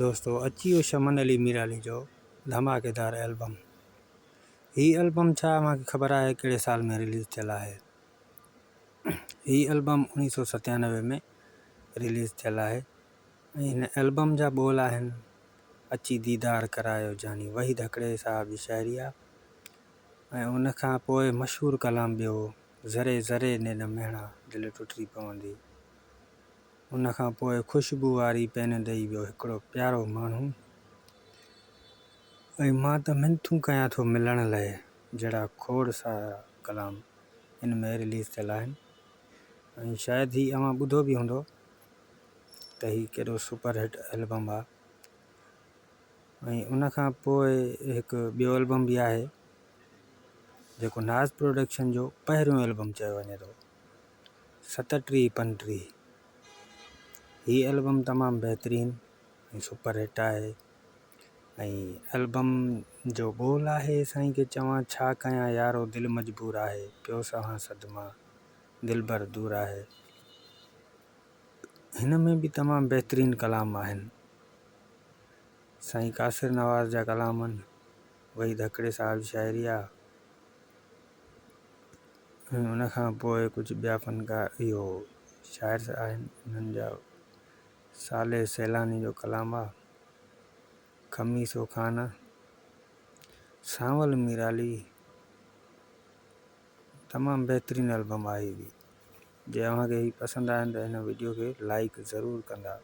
دوستو اچي ويو شمن علي ميرالي جو ڌماڪيدار البم. هي البم ڇا اوهان کي خبر آهي ڪهڙي سال ۾ رليز ٿيل آهي؟ هي البم اوڻيهه سو ستيانوي ۾ رليز ٿيل آهي ۽ هن البم جا ٻول آهن اچي ديدار ڪرايو جاني وحيد هڪڙي صاحب جي شاعري آهي ۽ ان کان پوء مشهور ڪلام ٻيو ذري ذري نينه مهڻا دل ٽٽي پوندي. ان کان پوء خوشبو واري پين ڏئي ويو هڪڙو پيارو ماڻهو ۽ مان ته منٿون ڪيان ٿو ملڻ لئه جهڙا کوڙ سارا ڪلام ان ۾ رليز ٿيل آهن ۽ شايد هي اوهان ٻڌو به هوندو ته هي ڪيڏو سپر هٽ البم آ ۽ ان کان پوء هڪ ٻيو البم به آهي جيڪو ناز پروڊڪشن جو پهريون البم چيو وڃي ٿو. 37 35 هي البم تمام بهترين ۽ سپر هٽ آهي ۽ البم جو ٻول آهي سائين کي چوان ڇا ڪيان يارو دل مجبور آهي پيو سهان صدما دلبر دور آهي هن ۾ به تمام بهترين ڪلام آهن سائين قاصر نواز جا ڪلام آهن وحيد هڪڙي صاحب جي شاعري آهي. ۽ ان کان پوء ڪجهه ٻيا فنڪار اهو شاعر آهن انهن جا صالح سيلاني جو ڪلام آ خميسو خان آ سانول ميرالي تمام بهترين البم آهي هي به جي اوهان کي هي پسند آهن ته هن وڊيو کي لائيڪ ضرور ڪندا.